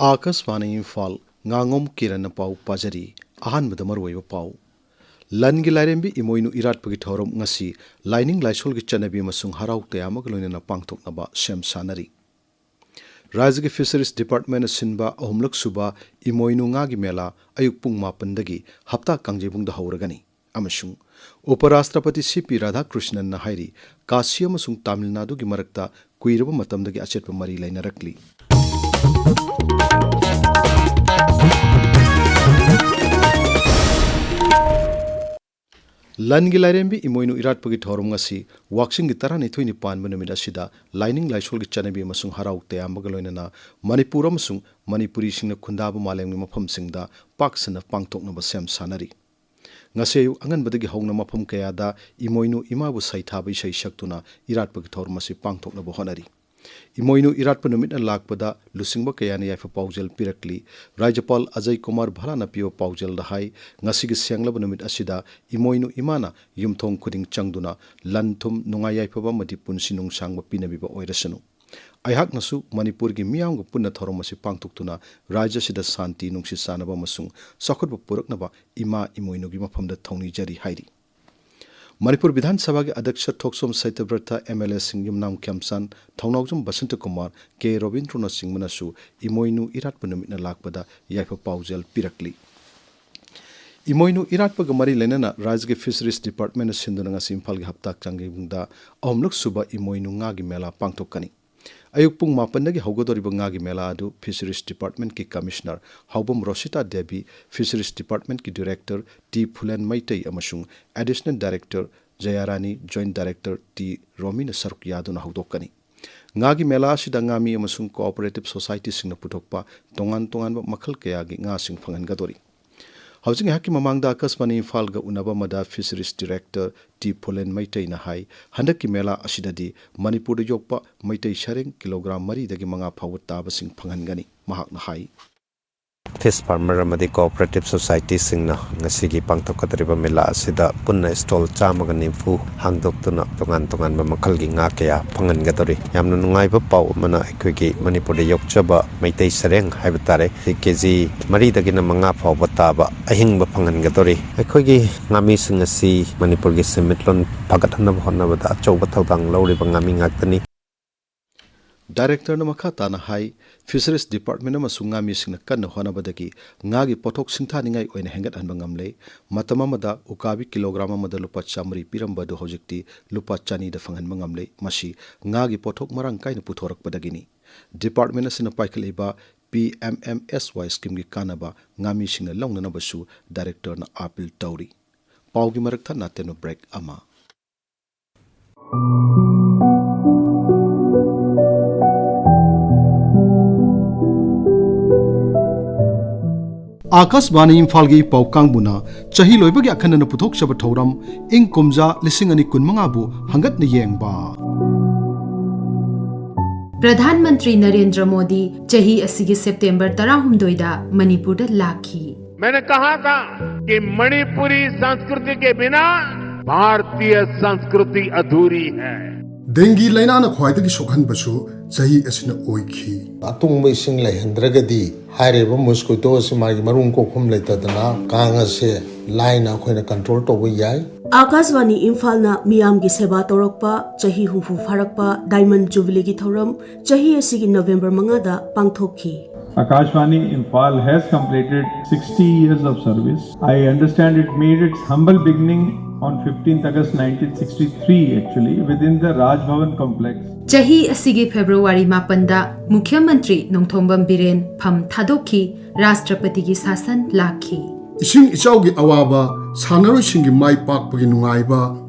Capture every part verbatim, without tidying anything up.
ꯑꯥꯀꯥꯁꯕꯥꯅꯤ ꯏꯝꯐꯥꯜ, ꯉꯥꯉꯣꯝ ꯀꯤꯔꯟꯅ ꯄꯥꯎ ꯄꯥꯖꯔꯤ꯫ ꯑꯍꯥꯟꯕꯗ ꯃꯔꯨꯑꯣꯏꯕ ꯄꯥꯎ꯫ ꯂꯟꯒꯤ ꯂꯥꯏꯔꯦꯝꯕꯤ ꯏꯃꯣꯏꯅꯨ ꯏꯔꯥꯠꯄꯒꯤ ꯊꯧꯔꯝ ꯉꯁꯤ ꯂꯥꯏꯅꯤꯡ ꯂꯥꯏꯁꯣꯜꯒꯤ ꯆꯠꯅꯕꯤ ꯑꯃꯁꯨꯡ ꯍꯔꯥꯎ ꯇꯌꯥꯝꯕꯒ ꯂꯣꯏꯅꯅ ꯄꯥꯡꯊꯣꯛꯅꯕ ꯁꯦꯝ ꯁꯥꯅꯔꯤ꯫ ꯔꯥꯖ꯭ꯌꯒꯤ ꯐꯤꯁꯔꯤꯁ ꯗꯤꯄꯥꯔꯠꯃꯦꯟꯅ ꯁꯤꯟꯕ ꯑꯍꯨꯝꯂꯛ ꯁꯨꯕ ꯏꯃꯣꯏꯅꯨ ꯉꯥꯒꯤ ꯃꯦꯂꯥ ꯑꯌꯨꯛ ꯄꯨꯡ ꯃꯥꯄꯟꯗꯒꯤ ꯍꯞꯇꯥ ꯀꯥꯡꯖꯩꯕꯨꯡꯗ ꯍꯧꯔꯒꯅꯤ꯫ ꯑꯃꯁꯨꯡ ꯎꯄꯔꯥꯁꯇ꯭ꯔꯄꯇꯤ ꯁꯤ ꯄꯤ ꯔꯥꯙꯥꯀ꯭ꯔꯤꯁꯅꯟꯅ ꯍꯥꯏꯔꯤ, ꯀꯥꯁꯤ ꯑꯃꯁꯨꯡ ꯇꯥꯃꯤꯜ ꯅꯥꯗꯨꯒꯤ ꯃꯔꯛꯇ ꯀꯨꯏꯔꯕ ꯃꯇꯝꯗꯒꯤ ꯑꯆꯦꯠꯄ ꯃꯔꯤ ꯂꯩꯅꯔꯛꯂꯤ꯫ ꯂꯟꯒꯤ ꯂꯥꯏꯔꯦꯝꯕꯤ ꯏꯃꯣꯏꯅꯨ ꯏꯔꯥꯠꯄꯒꯤ ꯊꯧꯔꯝ ꯑꯁꯤ ꯋꯥꯛꯆꯤꯡꯒꯤ ꯇꯔꯥꯅꯤꯊꯣꯏꯅꯤ ꯄꯥꯟꯕ ꯅꯨꯃꯤꯠ ꯑꯁꯤꯗ ꯂꯥꯏꯅꯤꯡ ꯂꯥꯏꯁꯣꯜꯒꯤ ꯆꯠꯅꯕꯤ ꯑꯃꯁꯨꯡ ꯍꯔꯥꯎ ꯇꯌꯥꯝꯕꯒ ꯂꯣꯏꯅꯅ ꯃꯅꯤꯄꯨꯔ ꯑꯃꯁꯨꯡ ꯃꯅꯤꯄꯨꯔꯤꯁꯤꯡꯅ ꯈꯨꯟꯗꯥꯕ ꯃꯥꯂꯦꯝꯒꯤ ꯃꯐꯝꯁꯤꯡꯗ ꯄꯥꯛ ꯁꯟꯅ ꯄꯥꯡꯊꯣꯛꯅꯕ ꯁꯦꯝ ꯁꯥꯅꯔꯤ꯫ ꯉꯁꯤ ꯑꯌꯨꯛ ꯑꯉꯟꯕꯗꯒꯤ ꯍꯧꯅ ꯃꯐꯝ ꯀꯌꯥꯗ ꯏꯃꯣꯏꯅꯨ ꯏꯃꯥꯕꯨ ꯁꯩꯊꯥꯕ ꯏꯁꯩ ꯁꯛꯇꯨꯅ ꯏꯔꯥꯠꯄꯒꯤ ꯊꯧꯔꯝ ꯑꯁꯤ ꯄꯥꯡꯊꯣꯛꯅꯕ ꯍꯣꯠꯅꯔꯤ꯫ ꯏꯃꯣꯏꯅꯨ ꯏꯔꯥꯠꯄ ꯅꯨꯃꯤꯠꯅ ꯂꯥꯛꯄꯗ ꯂꯨꯆꯤꯡꯕ ꯀꯌꯥꯅ ꯌꯥꯏꯐ ꯄꯥꯎꯖꯦꯜ ꯄꯤꯔꯛꯂꯤ꯫ ꯔꯥꯖ꯭ꯌꯄꯥꯜ ꯑꯖꯌ ꯀꯨꯃꯥꯔ ꯚꯥꯂꯥꯅ ꯄꯤꯕ ꯄꯥꯎꯖꯦꯜꯗ ꯍꯥꯏ, ꯉꯁꯤꯒꯤ ꯁꯦꯡꯂꯕ ꯅꯨꯃꯤꯠ ꯑꯁꯤꯗ ꯏꯃꯣꯏꯅꯨ ꯏꯃꯥꯅ ꯌꯨꯝꯊꯣꯡ ꯈꯨꯗꯤꯡ ꯆꯪꯗꯨꯅ ꯂꯟ ꯊꯨꯝ, ꯅꯨꯡꯉꯥꯏ ꯌꯥꯏꯐꯕ ꯑꯃꯗꯤ ꯄꯨꯟꯁꯤ ꯅꯨꯡꯁꯥꯡꯕ ꯄꯤꯅꯕꯤꯕ ꯑꯣꯏꯔꯁꯅꯨ꯫ ꯑꯩꯍꯥꯛꯅꯁꯨ ꯃꯅꯤꯄꯨꯔꯒꯤ ꯃꯤꯌꯥꯝꯒ ꯄꯨꯟꯅ ꯊꯧꯔꯝ ꯑꯁꯤ ꯄꯥꯡꯊꯣꯛꯇꯨꯅ ꯔꯥꯖ꯭ꯌ ꯑꯁꯤꯗ ꯁꯥꯟꯇꯤ, ꯅꯨꯡꯁꯤ ꯆꯥꯟꯅꯕ ꯑꯃꯁꯨꯡ ꯆꯥꯎꯈꯠꯄ ꯄꯨꯔꯛꯅꯕ ꯏꯃꯥ ꯏꯃꯣꯏꯅꯨꯒꯤ ꯃꯐꯝꯗ ꯊꯧꯅꯤꯖꯔꯤ ꯍꯥꯏꯔꯤ꯫ ꯃꯅꯤꯄꯨꯔ ꯕꯤꯙꯥꯟ ꯁꯚꯥꯒꯤ ꯑꯗ꯭ꯌꯛꯁ ꯊꯣꯛꯆꯣꯝ ꯁꯇ꯭ꯌꯕ꯭ꯔꯇ, ꯑꯦꯝ ꯑꯦꯜ ꯑꯦꯁꯤꯡ ꯌꯨꯝꯅꯥꯝ ꯈꯦꯝꯆꯥꯟ, ꯊꯧꯅꯥꯎꯖꯝ ꯕꯁꯟꯇ ꯀꯨꯃꯥꯔ, ꯀꯦ ꯔꯣꯕꯤꯟꯗ꯭ꯔꯣꯅꯆꯤꯡꯕꯅꯁꯨ ꯏꯃꯣꯏꯅꯨ ꯏꯔꯥꯠꯄ ꯅꯨꯃꯤꯠꯅ ꯂꯥꯛꯄꯗ ꯌꯥꯏꯐ ꯄꯥꯎꯖꯦꯜ ꯄꯤꯔꯛꯂꯤ꯫ ꯏꯃꯣꯏꯅꯨ ꯏꯔꯥꯠꯄꯒ ꯃꯔꯤ ꯂꯩꯅꯅ ꯔꯥꯖ꯭ꯌꯒꯤ ꯐꯤꯁꯔꯤꯁ ꯗꯤꯄꯥꯔꯠꯃꯦꯟꯅ ꯁꯤꯟꯗꯨꯅ ꯉꯁꯤ ꯏꯝꯐꯥꯜꯒꯤ ꯍꯞꯇꯥ ꯀꯥꯡꯖꯩꯕꯨꯡꯗ ꯑꯍꯨꯝꯂꯛ ꯁꯨꯕ ꯏꯃꯣꯏꯅꯨ ꯉꯥꯒꯤ ꯃꯦꯂꯥ ꯄꯥꯡꯊꯣꯛꯀꯅꯤ꯫ ꯑꯌꯨꯛ ꯄꯨꯡ ꯃꯥꯄꯟꯗꯒꯤ ꯍꯧꯒꯗꯧꯔꯤꯕ ꯉꯥꯒꯤ ꯃꯦꯂꯥ ꯑꯗꯨ ꯐꯤꯁꯔꯤꯁ ꯗꯤꯄꯥꯔꯠꯃꯦꯟꯠꯀꯤ ꯀꯃꯤꯁꯅꯔ ꯍꯥꯎꯕꯝ ꯔꯣꯁꯤꯇꯥ ꯗꯦꯕꯤ, ꯐꯤꯁꯔꯤꯁ ꯗꯤꯄꯥꯔꯠꯃꯦꯟꯠꯀꯤ ꯗꯤꯔꯦꯛꯇꯔ ꯇꯤ ꯐꯨꯂꯦꯟ ꯃꯩꯇꯩ ꯑꯃꯁꯨꯡ additional director Jayarani, joint director T ꯔꯣꯃꯤꯅ ꯁꯔꯨꯛ ꯌꯥꯗꯨꯅ ꯍꯧꯗꯣꯛꯀꯅꯤ꯫ ꯉꯥꯒꯤ ꯃꯦꯂꯥ ꯑꯁꯤꯗ ꯉꯥꯃꯤ ꯑꯃꯁꯨꯡ ꯀꯣꯑꯣꯄꯔꯦꯇꯤꯚ ꯁꯣꯁꯥꯏꯇꯤꯁꯤꯡꯅ ꯄꯨꯊꯣꯛꯄ ꯇꯣꯉꯥꯟ ꯇꯣꯉꯥꯟꯕ ꯃꯈꯜ ꯀꯌꯥꯒꯤ ꯉꯥꯁꯤꯡ ꯐꯪꯍꯟꯒꯗꯧꯔꯤ꯫ ꯍꯧꯖꯤꯛ ꯉꯥꯏꯍꯥꯛꯀꯤ ꯃꯃꯥꯡꯗ ꯑꯥꯀꯥꯁꯕꯥꯅꯤ ꯏꯝꯐꯥꯜꯒ ꯎꯅꯕ ꯑꯃꯗ ꯐꯤꯁꯔꯤꯁ ꯗꯤꯔꯦꯛꯇꯔ ꯇꯤ ꯐꯨꯂꯦꯟ ꯃꯩꯇꯩꯅ ꯍꯥꯏ, ꯍꯟꯗꯛꯀꯤ ꯃꯦꯂꯥ ꯑꯁꯤꯗꯗꯤ ꯃꯅꯤꯄꯨꯔꯗ ꯌꯣꯛꯄ ꯃꯩꯇꯩ ꯁꯔꯦꯡ ꯀꯤꯂꯣꯒ꯭ꯔꯥꯝ ꯃꯔꯤꯗꯒꯤ ꯃꯉꯥ ꯐꯥꯎꯕ ꯇꯥꯕꯁꯤꯡ ꯐꯪꯍꯟꯒꯅꯤ꯫ ꯃꯍꯥꯛꯅ ꯍꯥꯏ, Fish farmer ꯑꯃꯗꯤ cooperative societyꯁꯤꯡꯅ ꯉꯁꯤꯒꯤ ꯄꯥꯡꯊꯣꯛꯀꯗꯧꯔꯤꯕ ꯃꯦꯂꯥ ꯑꯁꯤꯗ ꯄꯨꯟꯅ stall ꯆꯥꯝꯃꯒ ꯅꯤꯐꯨ ꯍꯥꯡꯗꯣꯛꯇꯨꯅ ꯇꯣꯉꯥꯟ ꯇꯣꯉꯥꯟꯕ ꯃꯈꯜꯒꯤ ꯉꯥ ꯀꯌꯥ ꯐꯪꯍꯟꯒꯗꯧꯔꯤ꯫ ꯌꯥꯝꯅ ꯅꯨꯡꯉꯥꯏꯕ ꯄꯥꯎ ꯑꯃꯅ, ꯑꯩꯈꯣꯏꯒꯤ ꯃꯅꯤꯄꯨꯔꯗ ꯌꯣꯛꯆꯕ ꯃꯩꯇꯩ ꯁꯔꯦꯡ ꯍꯥꯏꯕ ꯇꯥꯔꯦ, ꯁꯤ ꯀꯦ ꯖꯤ ꯃꯔꯤꯗꯒꯤꯅ ꯃꯉꯥ ꯐꯥꯎꯕ ꯇꯥꯕ ꯑꯍꯤꯡꯕ ꯐꯪꯍꯟꯒꯗꯧꯔꯤ꯫ ꯑꯩꯈꯣꯏꯒꯤ ꯉꯥꯃꯤꯁꯤꯡ ꯑꯁꯤ ꯃꯅꯤꯄꯨꯔꯒꯤ ꯁꯦꯟꯃꯤꯠꯂꯣꯟ ꯐꯒꯠꯍꯟꯅꯕ ꯍꯣꯠꯅꯕꯗ ꯑꯆꯧꯕ ꯊꯧꯗꯥꯡ ꯂꯧꯔꯤꯕ ꯉꯥꯃꯤ ꯉꯥꯛꯇꯅꯤ꯫ ꯗꯥꯏꯔꯦꯛꯇꯔꯅ ꯃꯈꯥ ꯇꯥꯅ ꯍꯥꯏ, ꯐꯤꯁꯔꯤꯁ ꯗꯤꯄꯥꯔꯠꯃꯦꯟ ꯑꯃꯁꯨꯡ ꯉꯥꯃꯤꯁꯤꯡꯅ ꯀꯟꯅ ꯍꯣꯠꯅꯕꯗꯒꯤ ꯉꯥꯒꯤ ꯄꯣꯠꯊꯣꯛ ꯁꯤꯡꯊꯥꯅꯤꯡꯉꯥꯏ ꯑꯣꯏꯅ ꯍꯦꯟꯒꯠꯍꯟꯕ ꯉꯝꯂꯦ꯫ ꯃꯇꯝ ꯑꯃꯗ ꯎꯀꯥꯕꯤ ꯀꯤꯂꯣꯒ꯭ꯔꯥꯝ ꯑꯃꯗ ꯂꯨꯄꯥ ꯆꯥꯃꯔꯤ ꯄꯤꯔꯝꯕ ꯑꯗꯨ ꯍꯧꯖꯤꯛꯇꯤ ꯂꯨꯄꯥ ꯆꯅꯤꯗ ꯐꯪꯍꯟꯕ ꯉꯝꯂꯦ꯫ ꯃꯁꯤ ꯉꯥꯒꯤ ꯄꯣꯠꯊꯣꯛ ꯃꯔꯥꯡ ꯀꯥꯏꯅ ꯄꯨꯊꯣꯔꯛꯄꯗꯒꯤꯅꯤ꯫ ꯗꯤꯄꯥꯔꯠꯃꯦꯟ ꯑꯁꯤꯅ ꯄꯥꯏꯈꯠꯂꯤꯕ ꯄꯤ ꯑꯦꯝ ꯑꯦꯝ ꯑꯦꯁ ꯋꯥꯏ ꯁ꯭ꯀꯤꯝꯒꯤ ꯀꯥꯟꯅꯕ ꯉꯥꯃꯤꯁꯤꯡꯅ ꯂꯧꯅꯅꯕꯁꯨ ꯗꯥꯏꯔꯦꯛꯇꯔꯅ ꯑꯥꯄꯤꯜ ꯇꯧꯔꯤ꯫ ꯄꯥꯎꯒꯤ ꯃꯔꯛ ꯊꯠꯅ ꯇꯦꯟꯕ ꯕ꯭ꯔꯦꯛ ꯑꯃ꯫ ꯑꯥꯀꯥꯁꯕꯥꯅꯤ ꯏꯝꯐꯥꯜꯒꯤ ꯄꯥꯎ ꯀꯥꯡꯕꯨꯅ ꯆꯍꯤ ꯂꯣꯏꯕꯒꯤ ꯑꯈꯟꯅꯅ ꯄꯨꯊꯣꯛꯆꯕ ꯊꯧꯔꯝ ꯏꯪ ꯀꯨꯝꯖꯥ ꯂꯤꯁꯤꯡ ꯑꯅꯤ ꯀꯨꯟꯃꯉꯥꯕꯨ ꯍꯪꯒꯠꯅ ꯌꯦꯡꯕ꯫ ꯄ꯭ꯔꯙꯥꯟ ꯃꯟꯇ꯭ꯔꯤ ꯅꯔꯦꯟꯗ꯭ꯔ ꯃꯣꯗꯤ ꯆꯍꯤ ꯑꯁꯤꯒꯤ ꯁꯦꯞꯇꯦꯝꯕꯔ ꯇꯔꯥꯍꯨꯝꯗꯣꯏꯗ ꯃꯅꯤꯄꯨꯔꯗ ꯂꯥꯛꯈꯤ꯫ मैंने कहा था कि मणिपुरी संस्कृति के बिना भारतीय संस्कृति अधूरी है। ꯗꯦꯡꯒꯤ ꯂꯥꯏꯅꯥꯅ ꯈ꯭ꯋꯥꯏꯗꯒꯤ ꯁꯣꯛꯍꯟꯕꯁꯨ ꯆꯍꯤ ꯑꯁꯤꯅ ꯑꯣꯏꯈꯤ꯫ ꯑꯇꯣꯡꯕ ꯏꯁꯤꯡ ꯂꯩꯍꯟꯗ꯭ꯔꯒꯗꯤ ꯍꯥꯏꯔꯤꯕ ꯃꯣꯁꯀꯤꯇꯣ ꯑꯁꯤ ꯃꯥꯒꯤ ꯃꯔꯨꯝ ꯀꯣꯛꯐꯝ ꯂꯩꯇꯗꯅ ꯀꯥꯡ ꯑꯁꯦ ꯂꯥꯏꯅ ꯑꯩꯈꯣꯏꯅ ꯀꯟꯇ꯭ꯔꯣꯜ ꯇꯧꯕ ꯌꯥꯏ꯫ ꯑꯥꯀꯥꯁꯕꯥꯅꯤ ꯏꯝꯐꯥꯜꯅ ꯃꯤꯌꯥꯝꯒꯤ ꯁꯦꯕꯥ ꯇꯧꯔꯛꯄ ꯆꯍꯤ ꯍꯨꯝꯐꯨ ꯐꯥꯔꯛꯄ ꯗꯥꯏꯃꯟ ꯖꯨꯕꯤꯂꯤꯒꯤ ꯊꯧꯔꯝ ꯆꯍꯤ ꯑꯁꯤꯒꯤ ꯅꯕꯦꯝꯕꯔ ꯃꯉꯥꯗ ꯄꯥꯡꯊꯣꯛꯈꯤ꯫ Akashvani Imphal has completed sixty years of service. I understand it made its humble beginning on fifteenth August nineteen sixty-three, actually, within the Raj Bhavan complex. ꯆꯍꯤ ꯑꯁꯤꯒꯤ ꯐꯦꯕ꯭ꯔꯨꯋꯥꯔꯤ ꯃꯥꯄꯟꯗ ꯃꯨꯈ꯭ꯌ ꯃꯟꯇ꯭ꯔꯤ ꯅꯣꯡꯊꯣꯝꯕꯝ ꯕꯤꯔꯦꯟ ꯐꯝ ꯊꯥꯗꯣꯛꯈꯤ, ꯔꯥꯁꯇ꯭ꯔꯄꯇꯤꯒꯤ ꯁꯥꯁꯟ ꯂꯥꯛꯈꯤ꯫ ꯏꯁꯤꯡ ꯏꯆꯥꯎꯒꯤ ꯑꯋꯥꯕ, ꯁꯥꯟꯅꯔꯣꯏꯁꯤꯡꯒꯤ ꯃꯥꯏ ꯄꯥꯛꯄꯒꯤ ꯅꯨꯡꯉꯥꯏꯕ,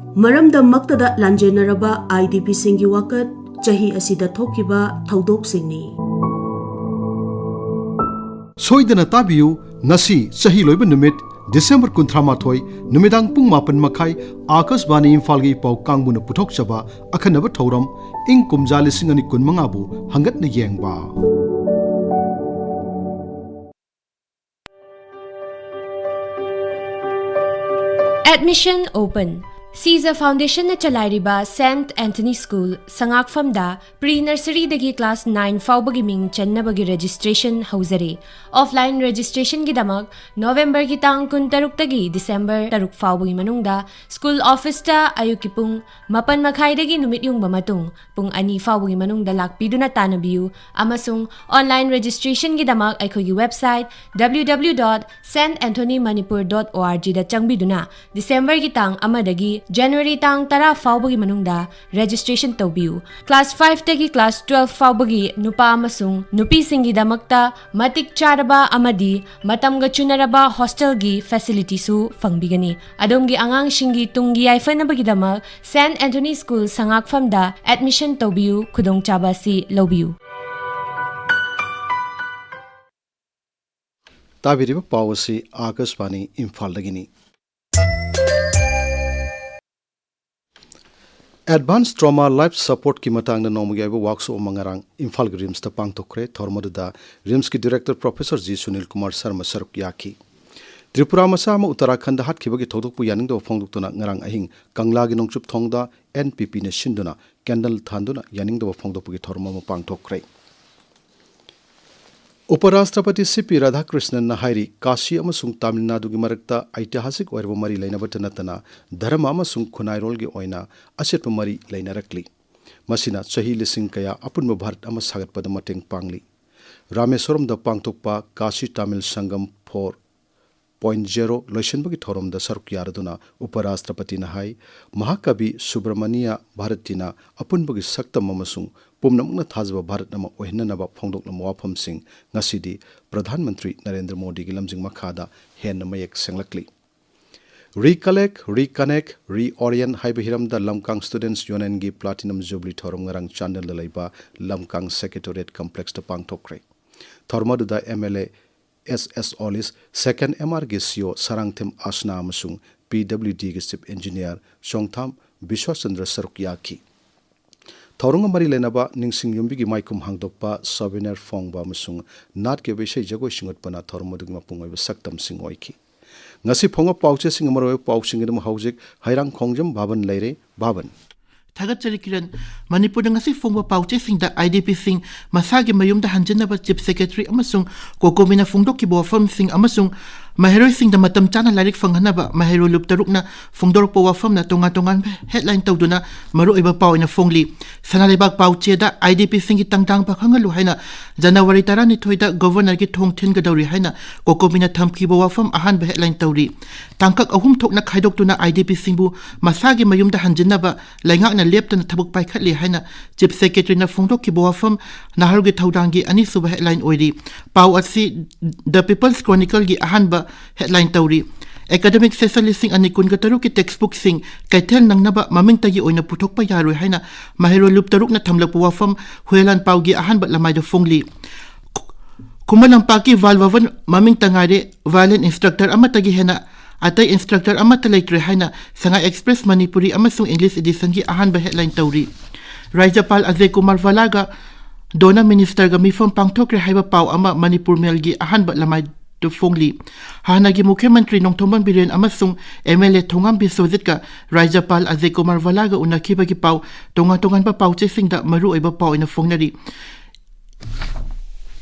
ꯃꯔꯝꯗꯝꯃꯛꯇꯗ ꯂꯥꯟꯖꯦꯟꯅꯔꯕ ꯑꯥꯏ ꯗꯤ ꯄꯤꯁꯤꯡꯒꯤ ꯋꯥꯀꯠ ꯆꯍꯤ ꯑꯁꯤꯗ ꯊꯣꯛꯈꯤꯕ ꯊꯧꯗꯣꯛꯁꯤꯡꯅꯤ꯫ ꯁꯣꯏꯗꯅ ꯇꯥꯕꯤꯌꯨ, ꯉꯁꯤ ꯆꯍꯤ ꯂꯣꯏꯕ ꯅꯨꯃꯤꯠ, ꯗꯤꯁꯦꯝꯕꯔ ꯀꯨꯟꯊ꯭ꯔꯥ ꯃꯥꯊꯣꯏ, ꯅꯨꯃꯤꯗꯥꯡ ꯄꯨꯡ ꯃꯥꯄꯟ ꯃꯈꯥꯏ, ꯑꯥꯀꯥꯁꯕꯥꯅꯤ ꯏꯝꯐꯥꯜꯒꯤ ꯄꯥꯎ ꯀꯥꯡꯕꯨꯅ ꯄꯨꯊꯣꯛꯆꯕ ꯑꯈꯟꯅꯕ ꯊꯧꯔꯝ ꯏꯪ ꯀꯨꯝꯖꯥ ꯂꯤꯁꯤꯡ ꯑꯅꯤ ꯀꯨꯟꯃꯉꯥꯕꯨ ꯍꯪꯒꯠꯅ ꯌꯦꯡꯕ꯫ Admission open. ꯁꯤꯖ ꯐꯥꯎꯟꯗꯦꯁꯟꯅ ꯆꯂꯥꯏꯔꯤꯕ ꯁꯦꯟꯠ ꯑꯦꯟꯊꯣꯅꯤ ꯁ꯭ꯀꯨꯜ ꯁꯉꯥꯛꯐꯝꯗ ꯄ꯭ꯔꯤ ꯅꯔꯁꯔꯤꯗꯒꯤ ꯀ꯭ꯂꯥꯁ ꯅꯥꯏꯟ ꯐꯥꯎꯕꯒꯤ ꯃꯤꯡ ꯆꯟꯅꯕꯒꯤ ꯔꯦꯖꯤꯁꯇ꯭ꯔꯦꯁꯟ ꯍꯧꯖꯔꯦ꯫ ꯑꯣꯐꯂꯥꯏꯟ ꯔꯦꯖꯤꯁꯇ꯭ꯔꯦꯁꯟꯒꯤꯗꯃꯛ ꯅꯣꯕꯦꯝꯕꯔꯒꯤ ꯇꯥꯡ ꯀꯨꯟꯇꯔꯨꯛꯇꯒꯤ ꯗꯤꯁꯦꯝꯕꯔ ꯇꯔꯨꯛ ꯐꯥꯎꯕꯒꯤ ꯃꯅꯨꯡꯗ ꯁ꯭ꯀꯨꯜ ꯑꯣꯐꯤꯁꯇ ꯑꯌꯨꯛꯀꯤ ꯄꯨꯡ ꯃꯥꯄꯟ ꯃꯈꯥꯏꯗꯒꯤ ꯅꯨꯃꯤꯠ ꯌꯨꯡꯕ ꯃꯇꯨꯡ ꯄꯨꯡ ꯑꯅꯤ ꯐꯥꯎꯕꯒꯤ ꯃꯅꯨꯡꯗ ꯂꯥꯛꯄꯤꯗꯨꯅ ꯇꯥꯟꯅꯕꯤꯌꯨ, ꯑꯃꯁꯨꯡ ꯑꯣꯟꯂꯥꯏꯟ ꯔꯦꯖꯤꯁꯇ꯭ꯔꯦꯁꯟꯒꯤꯗꯃꯛ ꯑꯩꯈꯣꯏꯒꯤ website W W W dot saint anthony manipur dot org ꯗ ꯆꯪꯕꯤꯗꯨꯅ ꯗꯤꯁꯦꯝꯕꯔꯒꯤ ꯇꯥꯡ ꯑꯃꯗꯒꯤ ꯖꯅꯋꯥꯔꯤ ꯇꯥꯡ ꯇꯔꯥ ꯐꯥꯎꯕꯒꯤ ꯃꯅꯨꯡꯗ ꯔꯦꯖꯤꯁꯇ꯭ꯔꯦꯁꯟ ꯇꯧꯕꯤꯌꯨ꯫ ꯀ꯭ꯂꯥꯁ ꯐꯥꯏꯚꯇꯒꯤ ꯀ꯭ꯂꯥꯁ ꯇꯨꯋꯦꯜꯐ ꯐꯥꯎꯕꯒꯤ ꯅꯨꯄꯥ ꯑꯃꯁꯨꯡ ꯅꯨꯄꯤꯁꯤꯡꯒꯤꯗꯃꯛꯇ ꯃꯇꯤꯛ ꯆꯥꯔꯕ ꯑꯃꯗꯤ ꯃꯇꯝꯒ ꯆꯨꯅꯔꯕ ꯍꯣꯁꯇꯦꯜꯒꯤ ꯐꯦꯁꯤꯂꯤꯇꯤꯁꯨ ꯐꯪꯕꯤꯒꯅꯤ꯫ ꯑꯗꯣꯝꯒꯤ ꯑꯉꯥꯡꯁꯤꯡꯒꯤ ꯇꯨꯡꯒꯤ ꯌꯥꯏꯐꯅꯕꯒꯤꯗꯃꯛ ꯁꯦꯟꯠ ꯑꯦꯟꯊꯣꯅꯤ ꯁ꯭ꯀꯨꯜ ꯁꯉꯥꯛꯐꯝꯗ ꯑꯦꯗꯃꯤꯁꯟ ꯇꯧꯕꯤꯌꯨ, ꯈꯨꯗꯣꯡꯆꯥꯕ ꯑꯁꯤ ꯂꯧꯕꯤꯌꯨ꯫ ꯇꯥꯕꯤꯔꯤꯕ ꯄꯥꯎ ꯑꯁꯤ ꯑꯥꯀꯥꯁꯕꯥꯅꯤ ꯏꯝꯐꯥꯜꯗꯒꯤꯅꯤ꯫ ꯑꯦꯗꯚꯥꯟꯁ ꯇ꯭ꯔꯣꯃꯥ ꯂꯥꯏꯐ ꯁꯄꯣꯔꯠꯀꯤ ꯃꯇꯥꯡꯗ ꯅꯣꯡꯃꯒꯤ ꯑꯣꯏꯕ ꯋꯥꯛꯁꯣꯞ ꯑꯃ ꯉꯔꯥꯡ ꯏꯝꯐꯥꯜꯒꯤ ꯔꯤꯝꯁꯇ ꯄꯥꯡꯊꯣꯛꯈ꯭ꯔꯦ꯫ ꯊꯧꯔꯝ ꯑꯗꯨꯗ ꯔꯤꯝꯁꯀꯤ director professor G Sunil Kumar Sharma ꯁꯔꯨꯛ ꯌꯥꯈꯤ꯫ ꯇ꯭ꯔꯤꯄꯨꯔꯥ ꯃꯆꯥ ꯑꯃ ꯎꯠꯇꯔꯥꯈꯟꯗ ꯍꯥꯠꯈꯤꯕꯒꯤ ꯊꯧꯗꯣꯛꯄꯨ ꯌꯥꯅꯤꯡꯗꯕ ꯐꯣꯡꯗꯣꯛꯇꯨꯅ ꯉꯔꯥꯡ ꯑꯍꯤꯡ ꯀꯪꯂꯥꯒꯤ ꯅꯣꯡꯆꯨꯞ ꯊꯣꯡꯗ ꯑꯦꯟ ꯄꯤ ꯄꯤꯅ ꯁꯤꯟꯗꯨꯅ ꯀꯦꯟꯗꯜ ꯊꯥꯟꯗꯨꯅ ꯌꯥꯅꯤꯡꯗꯕ ꯐꯣꯡꯗꯣꯛꯄꯒꯤ ꯊꯧꯔꯝ ꯑꯃ ꯄꯥꯡꯊꯣꯛꯈ꯭ꯔꯦ꯫ ꯎꯄꯔꯥꯁꯇ꯭ꯔꯄꯇꯤ ꯁꯤ ꯄꯤ ꯔꯥꯙꯥꯀ꯭ꯔꯤꯁꯅꯟꯅ ꯍꯥꯏꯔꯤ, ꯀꯥꯁꯤ ꯑꯃꯁꯨꯡ ꯇꯥꯃꯤꯜ ꯅꯥꯗꯨꯒꯤ ꯃꯔꯛꯇ ꯑꯩꯇꯤꯍꯥꯁꯤꯛ ꯑꯣꯏꯔꯕ ꯃꯔꯤ ꯂꯩꯅꯕꯇ ꯅꯠꯇꯅ ꯙꯔꯃ ꯑꯃꯁꯨꯡ ꯈꯨꯟꯅꯥꯏꯔꯣꯜꯒꯤ ꯑꯣꯏꯅ ꯑꯆꯦꯠꯄ ꯃꯔꯤ ꯂꯩꯅꯔꯛꯂꯤ꯫ ꯃꯁꯤꯅ ꯆꯍꯤ ꯂꯤꯁꯤꯡ ꯀꯌꯥ ꯑꯄꯨꯟꯕ ꯚꯥꯔꯠ ꯑꯃ ꯁꯥꯒꯠꯄꯗ ꯃꯇꯦꯡ ꯄꯥꯡꯂꯤ꯫ ꯔꯥꯃꯦꯁ꯭ꯋꯔꯝꯗ ꯄꯥꯡꯊꯣꯛꯄ ꯀꯥꯁꯤ ꯇꯥꯃꯤꯜ ꯁꯪꯒꯝ ꯐꯣꯔ ꯄꯣꯏꯟꯠ ꯖꯦꯔꯣ ꯂꯣꯏꯁꯤꯟꯕꯒꯤ ꯊꯧꯔꯝꯗ ꯁꯔꯨꯛ ꯌꯥꯔꯗꯨꯅ ꯎꯄꯔꯥꯁꯇ꯭ꯔꯄꯇꯤꯅ ꯍꯥꯏ, ꯃꯍꯥꯀꯕꯤ ꯁꯨꯕ꯭ꯔꯃꯅꯤꯌꯥ ꯚꯥꯔꯇꯤꯅ ꯑꯄꯨꯟꯕꯒꯤ ꯁꯛꯇꯝ ꯑꯃꯁꯨꯡ ꯄꯨꯝꯅꯃꯛꯅ ꯊꯥꯖꯕ ꯚꯥꯔꯠ ꯑꯃ ꯑꯣꯏꯍꯟꯅꯅꯕ ꯐꯣꯡꯗꯣꯛꯂꯝꯕ ꯋꯥꯐꯝꯁꯤꯡ ꯉꯁꯤꯗꯤ ꯄ꯭ꯔꯙꯥꯟ ꯃꯟꯇ꯭ꯔꯤ ꯅꯔꯦꯟꯗ꯭ꯔ ꯃꯣꯗꯤꯒꯤ ꯂꯝꯖꯤꯡ ꯃꯈꯥꯗ ꯍꯦꯟꯅ ꯃꯌꯦꯛ ꯁꯦꯡꯂꯛꯂꯤ꯫ Recollect, Reconnect, Reorient ꯍꯥꯏꯕ ꯍꯤꯔꯝꯗ ꯂꯝꯀꯥꯡ ꯁ꯭ꯇꯨꯗꯦꯟꯠꯁ ꯌꯨꯅꯤꯌꯟꯒꯤ ꯄ꯭ꯂꯥꯇꯤꯅꯝ ꯖꯨꯕꯤꯂꯤ ꯊꯧꯔꯝ ꯉꯔꯥꯡ ꯆꯥꯟꯗꯦꯜꯗ ꯂꯩꯕ ꯂꯝꯀꯥꯡ ꯁꯦꯀ꯭ꯔꯦꯇꯔꯤꯌꯦꯠ ꯀꯝꯄ꯭ꯂꯦꯛꯁꯇ ꯄꯥꯡꯊꯣꯛꯈ꯭ꯔꯦ꯫ ꯊꯧꯔꯝ ꯑꯗꯨꯗ M L A S S Olish, ꯁꯦꯀꯦꯟ ꯑꯦꯝ ꯑꯥꯔꯒꯤ C E O Sarangthem Ashna ꯑꯃꯁꯨꯡ ꯄꯤ ꯗꯕ꯭ꯂꯤꯎ ꯗꯤꯒꯤ ꯆꯤꯐ ꯏꯟꯖꯤꯅꯤꯌꯔ ꯆꯣꯡꯊꯥꯝ ꯕꯤꯁ꯭ꯋꯥꯆꯟꯗ꯭ꯔ ꯁꯔꯨꯛ ꯌꯥꯈꯤ꯫ ꯊꯧꯔꯝꯒ ꯃꯔꯤ ꯂꯩꯅꯕ ꯅꯤꯡꯁꯤꯡ ꯌꯨꯝꯕꯤꯒꯤ ꯃꯥꯏꯈꯨꯝ ꯍꯥꯡꯗꯣꯛꯄ, ꯁꯣꯚꯦꯅꯤꯌꯔ ꯐꯣꯡꯕ ꯑꯃꯁꯨꯡ ꯅꯥꯠꯀꯤ ꯑꯣꯏꯕ ꯏꯁꯩ ꯖꯒꯣꯏꯁꯤꯡ ꯎꯠꯄꯅ ꯊꯧꯔꯝ ꯑꯗꯨꯒꯤ ꯃꯄꯨꯡ ꯑꯣꯏꯕ ꯁꯛꯇꯝꯁꯤꯡ ꯑꯣꯏꯈꯤ꯫ ꯉꯁꯤ ꯐꯣꯡꯕ ꯄꯥꯎꯆꯦꯁꯤꯡꯒꯤ ꯃꯔꯨꯑꯣꯏꯕ ꯄꯥꯎꯁꯤꯡꯒꯤꯗꯃꯛ ꯍꯧꯖꯤꯛ ꯍꯩꯔꯥꯡꯈꯣꯡꯖꯝ ꯕꯥꯕꯟ ꯂꯩꯔꯦ꯫ ꯕꯥꯕꯟ꯫ ꯊꯥꯒꯠꯆꯔꯤ ꯀꯤꯔꯟ꯫ ꯃꯅꯤꯄꯨꯔꯗ ꯉꯁꯤ ꯐꯣꯡꯕ ꯄꯥꯎꯆꯦꯁꯤꯡꯗ IDPꯁꯤꯡ ꯃꯁꯥꯒꯤ ꯃꯌꯨꯝꯗ ꯍꯟꯖꯤꯟꯅꯕ Chief Secretary ꯑꯃꯁꯨꯡ COCOMIꯅ ꯐꯣꯡꯗꯣꯛꯈꯤꯕ ꯋꯥꯐꯝꯁꯤꯡ ꯑꯃꯁꯨꯡ ꯃꯍꯩꯔꯣꯏꯁꯤꯡꯗ ꯃꯇꯝ ꯆꯥꯅ ꯂꯥꯏꯔꯤꯛ ꯐꯪꯍꯟꯅꯕ ꯃꯍꯩꯔꯣꯏ ꯂꯨꯞ ꯇꯔꯨꯛꯅ ꯐꯣꯡꯗꯣꯔꯛꯄ ꯋꯥꯐꯝꯅ ꯇꯣꯉꯥꯟ ꯇꯣꯉꯥꯟꯕ headline ꯇꯧꯗꯨꯅ ꯃꯔꯨꯑꯣꯏꯕ ꯄꯥꯎ ꯑꯣꯏꯅ ꯐꯣꯡꯂꯤ꯫ ꯁꯅꯥ ꯂꯩꯕꯥꯛ ꯄꯥꯎꯆꯦꯗ IDPꯁꯤꯡꯒꯤ ꯇꯪꯗꯥꯡꯕ ꯈꯪꯍꯜꯂꯨ ꯍꯥꯏꯅ January ꯇꯔꯥꯅꯤꯊꯣꯏꯗ Governorꯒꯤ ꯊꯣꯡ ꯊꯤꯟꯒꯗꯧꯔꯤ ꯍꯥꯏꯅ COCOMIꯅ ꯊꯝꯈꯤꯕ ꯋꯥꯐꯝ ꯑꯍꯥꯟꯕ headline ꯇꯧꯔꯤ꯫ ꯇꯥꯡꯀꯛ ꯑꯍꯨꯝ ꯊꯣꯛꯅ ꯈꯥꯏꯗꯣꯛꯇꯨꯅ IDPꯁꯤꯡꯕꯨ ꯃꯁꯥꯒꯤ ꯃꯌꯨꯝꯗ ꯍꯟꯖꯤꯟꯅꯕ ꯂꯩꯉꯥꯛꯅ ꯂꯦꯞꯇꯅ ꯊꯕꯛ ꯄꯥꯏꯈꯠꯂꯤ ꯍꯥꯏꯅ Chief Secretaryꯅ ꯐꯣꯡꯗꯣꯛꯈꯤꯕ ꯋꯥꯐꯝ ꯅꯍꯥꯔꯣꯜꯒꯤ ꯊꯧꯗꯥꯡꯒꯤ ꯑꯅꯤꯁꯨꯕ headline ꯑꯣꯏꯔꯤ꯫ ꯄꯥꯎ ꯑꯁꯤ The People's Chronicleꯒꯤ ꯑꯍꯥꯟꯕ headline ꯇꯧꯔꯤ꯫ Academic session ꯂꯤꯁꯤꯡ ꯑꯅꯤ ꯀꯨꯟꯒ ꯇꯔꯨꯛꯀꯤ textbookꯁꯤꯡ ꯀꯩꯊꯦꯜ ꯅꯪꯅꯕ ꯃꯃꯤꯡꯇꯒꯤ ꯑꯣꯏꯅ ꯄꯨꯊꯣꯛꯄ ꯌꯥꯔꯣꯏ ꯍꯥꯏꯅ ꯃꯍꯩꯔꯣꯏ ꯂꯨꯞ ꯇꯔꯨꯛꯅ ꯊꯝꯂꯛꯄ ꯋꯥꯐꯝ ꯍꯨꯌꯦꯂꯥꯟ ꯄꯥꯎꯒꯤ ꯑꯍꯥꯟꯕ ꯂꯃꯥꯏꯗ ꯐꯣꯡꯂꯤ꯫ ꯈꯨꯃꯟ ꯂꯝꯄꯥꯛꯀꯤ ꯚꯥꯜ ꯚꯕꯟ ꯃꯃꯤꯡꯇ ꯉꯥꯏꯔꯦ, violin instructor ꯑꯃꯠꯇꯒꯤ ꯍꯦꯟꯅ ꯑꯇꯩ instructor ꯑꯃꯠꯇ ꯂꯩꯇ꯭ꯔꯦ ꯍꯥꯏꯅ ꯁꯉꯥꯏ Express ꯃꯅꯤꯄꯨꯔꯤ ꯑꯃꯁꯨꯡ English editionꯒꯤ ꯑꯍꯥꯟꯕ headline ꯇꯧꯔꯤ꯫ ꯔꯥꯖ꯭ꯌꯄꯥꯜ ꯑꯖꯌ ꯀꯨꯃꯥꯔ ꯚꯥꯂꯥꯒ DoNER ministerꯒ ꯃꯤꯐꯝ ꯄꯥꯡꯊꯣꯛꯈ꯭ꯔꯦ ꯍꯥꯏꯕ ꯄꯥꯎ ꯑꯃ ꯃꯅꯤꯄꯨꯔ ꯃꯦꯜꯒꯤ ꯑꯍꯥꯟꯕ ꯂꯃꯥꯏꯗ ꯐꯣꯡꯂꯤ꯫ ꯍꯥꯟꯅꯒꯤ ꯃꯨꯈ꯭ꯌ ꯃꯟꯇ꯭ꯔꯤ ꯅꯣꯡꯊꯣꯝꯕꯝ ꯕꯤꯔꯦꯟ ꯑꯃꯁꯨꯡ MLA ꯊꯣꯉꯥꯝ ꯕꯤꯁ꯭ꯋꯖꯤꯠꯀ ꯔꯥꯖ꯭ꯌꯄꯥꯜ ꯑꯖꯌ ꯀꯨꯃꯥꯔ ꯚꯥꯂꯥꯒ ꯎꯅꯈꯤꯕꯒꯤ ꯄꯥꯎ ꯇꯣꯉꯥꯟ ꯇꯣꯉꯥꯟꯕ ꯄꯥꯎꯆꯦꯁꯤꯡꯗ ꯃꯔꯨꯑꯣꯏꯕ ꯄꯥꯎ ꯑꯣꯏꯅ ꯐꯣꯡꯅꯔꯤ꯫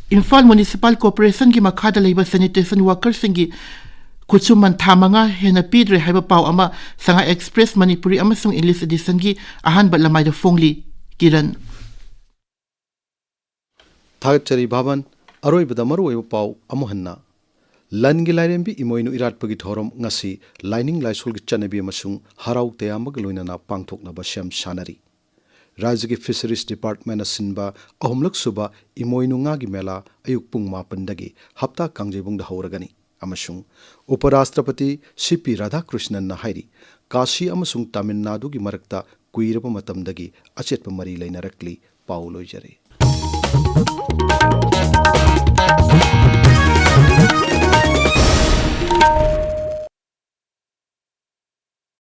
ꯏꯝꯐꯥꯜ Municipal Corporationꯒꯤ ꯃꯈꯥꯗ ꯂꯩꯕ sanitation workerꯁꯤꯡꯒꯤ ꯈꯨꯠꯁꯨꯃꯟ ꯊꯥ ꯃꯉꯥ ꯍꯦꯟꯅ ꯄꯤꯗ꯭ꯔꯦ ꯍꯥꯏꯕ ꯄꯥꯎ ꯑꯃ ꯁꯉꯥꯏ Express ꯃꯅꯤꯄꯨꯔꯤ ꯑꯃꯁꯨꯡ English editionꯒꯤ ꯑꯍꯥꯟꯕ ꯂꯃꯥꯏꯗ ꯐꯣꯡꯂꯤ꯫ ꯀꯤꯔꯟ꯫ ꯊꯥꯒꯠꯆꯔꯤ ꯕꯥꯕꯟ꯫ ꯑꯔꯣꯏꯕꯗ ꯃꯔꯨꯑꯣꯏꯕ ꯄꯥꯎ ꯑꯃꯨꯛ ꯍꯟꯅ꯫ ꯂꯟꯒꯤ ꯂꯥꯏꯔꯦꯝꯕꯤ ꯏꯃꯣꯏꯅꯨ ꯏꯔꯥꯠꯄꯒꯤ ꯊꯧꯔꯝ ꯉꯁꯤ ꯂꯥꯏꯅꯤꯡ ꯂꯥꯏꯁꯣꯜꯒꯤ ꯆꯠꯅꯕꯤ ꯑꯃꯁꯨꯡ ꯍꯔꯥꯎ ꯇꯌꯥꯝꯕꯒ ꯂꯣꯏꯅꯅ ꯄꯥꯡꯊꯣꯛꯅꯕ ꯁꯦꯝ ꯁꯥꯅꯔꯤ꯫ ꯔꯥꯖ꯭ꯌꯒꯤ Fisheries Departmentꯅ ꯁꯤꯟꯕ ꯑꯍꯨꯝꯂꯛ ꯁꯨꯕ ꯏꯃꯣꯏꯅꯨ ꯉꯥꯒꯤ ꯃꯦꯂꯥ ꯑꯌꯨꯛ ꯄꯨꯡ ꯃꯥꯄꯟꯗꯒꯤ ꯍꯞꯇꯥ ꯀꯥꯡꯖꯩꯕꯨꯡꯗ ꯍꯧꯔꯒꯅꯤ ꯑꯃꯁꯨꯡ ꯎꯄꯔꯥꯁꯇ꯭ꯔꯄꯇꯤ ꯁꯤ ꯄꯤ ꯔꯥꯙꯥꯀ꯭ꯔꯤꯁꯅꯟꯅ ꯍꯥꯏꯔꯤ, ꯀꯥꯁꯤ ꯑꯃꯁꯨꯡ ꯇꯥꯃꯤꯜ ꯅꯥꯗꯨꯒꯤ ꯃꯔꯛꯇ ꯀꯨꯏꯔꯕ ꯃꯇꯝꯗꯒꯤ ꯑꯆꯦꯠꯄ ꯃꯔꯤ ꯂꯩꯅꯔꯛꯂꯤ꯫ ꯄꯥꯎ ꯂꯣꯏꯖꯔꯦ꯫